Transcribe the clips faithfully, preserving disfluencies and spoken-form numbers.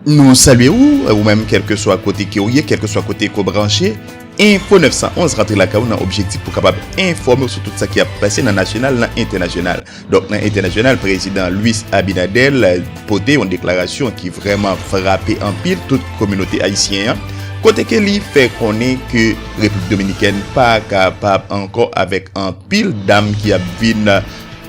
Nou salye w, ou menm, kèlkeswa kote ke w ye, kèlkeswa kote ke w branche. Enfo nèf san onz rantre lakay ou nan objektif pou kapab enfòme w sou tout sa ki ap pase nan nasyonal, nan entènasyonal. Donk, nan entènasyonal, prezidan Luis Abinader pote yon deklarasyon ki vrèman frape anpil tout kominote ayisyen an, kote ke li fè konnen ke Repiblik Dominikèn pa kapab ankò avèk anpil dam ki ap vin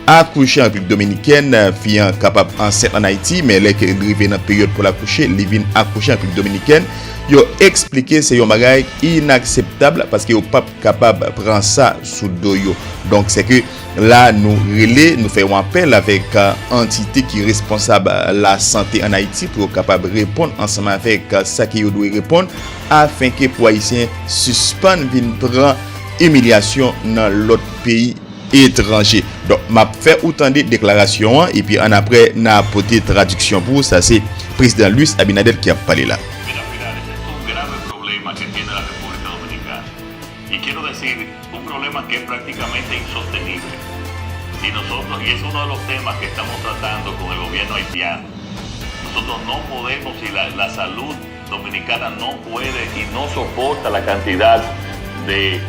akouche an Repiblik Dominikèn, fi an kapab ansent ann Ayiti, men lè ke l rive nan peryòd pou l akouche, li vin akouche an Repiblik Dominikèn. Yo eksplike se yon bagay inakseptab paske yo p ap kapab pran sa sou do yo. Donk, se ke la nou rele, nou fè yon apèl avèk, euh, antite ki responsab, euh, lasante ann Ayiti pou yo kapab reponn ansanm avèk, euh, sa ke yo dwe reponn, afenke pou Ayisyen sispann vin pran imilyasyon nan lòt peyi etranje. Donk, m ap fè ou tande deklarasyon an, epi annapre, n a pote tradiksyon pou ou. Sa se Prezidan Luis Abinader ki ap pale la. Mira, Pilar, ese es un grave problema que tiene la República Dominicana. Y quiero decir, un problema que es prácticamente insostenible. Y nosotros, y es uno de los temas que estamos tratando con el gobierno haitiano. Nosotros no podemos, y la, la salud dominicana no puede y no soporta la cantidad de,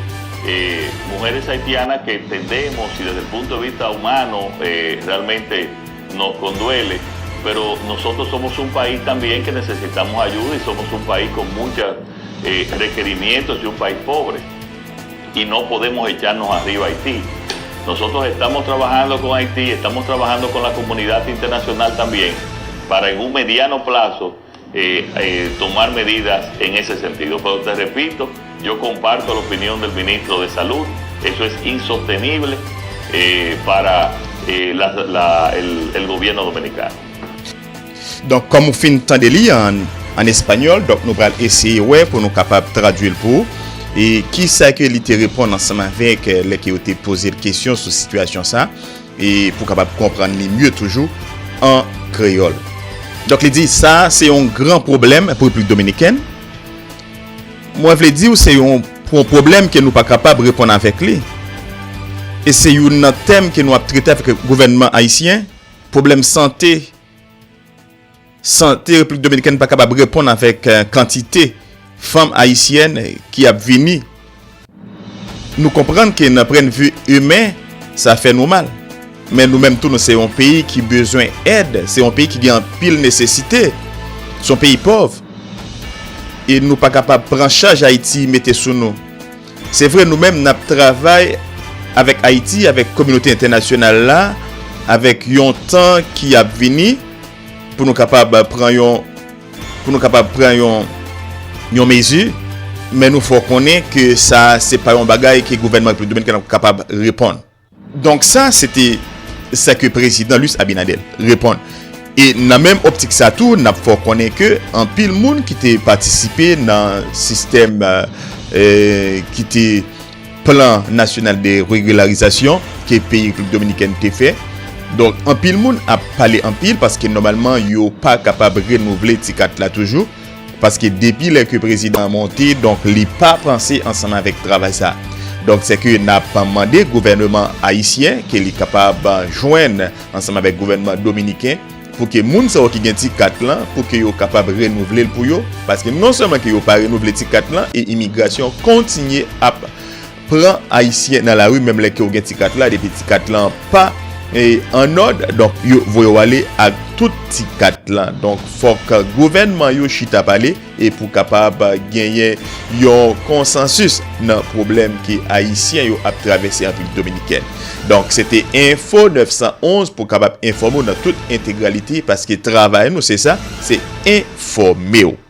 eh, mujeres haitianas que entendemos y desde el punto de vista humano, eh, realmente nos conduele, pero nosotros somos un país también que necesitamos ayuda y somos un país con muchos, eh, requerimientos y un país pobre. Y no podemos echarnos arriba a Haití. Nosotros estamos trabajando con Haití, estamos trabajando con la comunidad internacional también, para en un mediano plazo, eh, eh, tomar medidas en ese sentido. Pero te repito, yo comparto la opinión del ministro de Salud. Eso es insostenible, eh, para, eh, la- la- el- el gobierno dominicano. Donk, kòm ou fin tande li an, an espanyòl, donk nou pral eseye wè pou nou kapab tradui l pou ou. E kisa ke li te reponn ansanm avèk, eh, lè ke yo te poze l kesyon sou sitiyasyon sa, e pou kapab konprann li mye toujou an kreyòl. Donk, li di, sa se yon gran pwoblèm pou Repiblik Dominikèn. Mwen vle di w, se yon, yon pwoblèm ke nou pa kapab reponn avèk li. E se youn nan tèm ke nou ap trete avèk gouvènman ayisyen, pwoblèm sante. Sante Repiblik Dominikèn pa kapab reponn avèk, eh, kantite fanm ayisyèn ki ap vini. Nou konprann ke nan pwennvi imen, sa fè nou mal. Men nou menm tou, nou se yon peyi ki bezwen èd, se yon peyi ki gen anpil nesesite, se yon peyi pòv. E nou pa kapab pran chaj Ayiti mete sou nou. Se vre, nou menm, n ap travay avèk Ayiti, avèk kominote entènasyonal la, avèk yon tan ki ap vini, pou nou kapab pran yon, pou nou kapab pran yon, yon mezi, men nou fè w konnen ke sa, se pa yon bagay ke gouvènman Repiblik Dominikèn ap kapab reponn. Donk, sa, se te sa ke prezidan Luis Abinader reponn. E nan menm optik sa tou, n ap fè w konnen ke anpil moun ki te patisipe nan sistèm, eh, ki te plan nasyonal de regularizasyon ke peyi Repiblik Dominikèn te fè. Donk, anpil moun ap pale anpil paske nòmalman yo pa kapab renouvle ti kat la toujou. Paske depi lè ke prezidan an monte, donk li pa panse ansanm avèk travay sa. Donk, se ke n ap mande gouvènman ayisyen ke li kapab jwenn ansanm avèk gouvènman dominiken pou ke moun sa yo ki gen ti kat lan, pou ke yo kapab renouvle l pou yo. Paske non sèlman ke yo pa renouvle ti kat lan, e imigrasyon kontinye ap pran ayisyen nan lari, menm lè ke w gen ti kat la, depi ti kat lan pa, e, an òd, donk, yo voye w ale ak tout ti kat lan. Donk, fòk gouvènman yo chita pale e pou kapab genyen yon konsansis nan pwoblèm ke ayisyen yo ap travèse an Repiblik Dominikèn. Donk, se te Enfo nèf san onz pou kapab enfòme w nan tout entegralite, paske travay nou se sa, se enfòme w.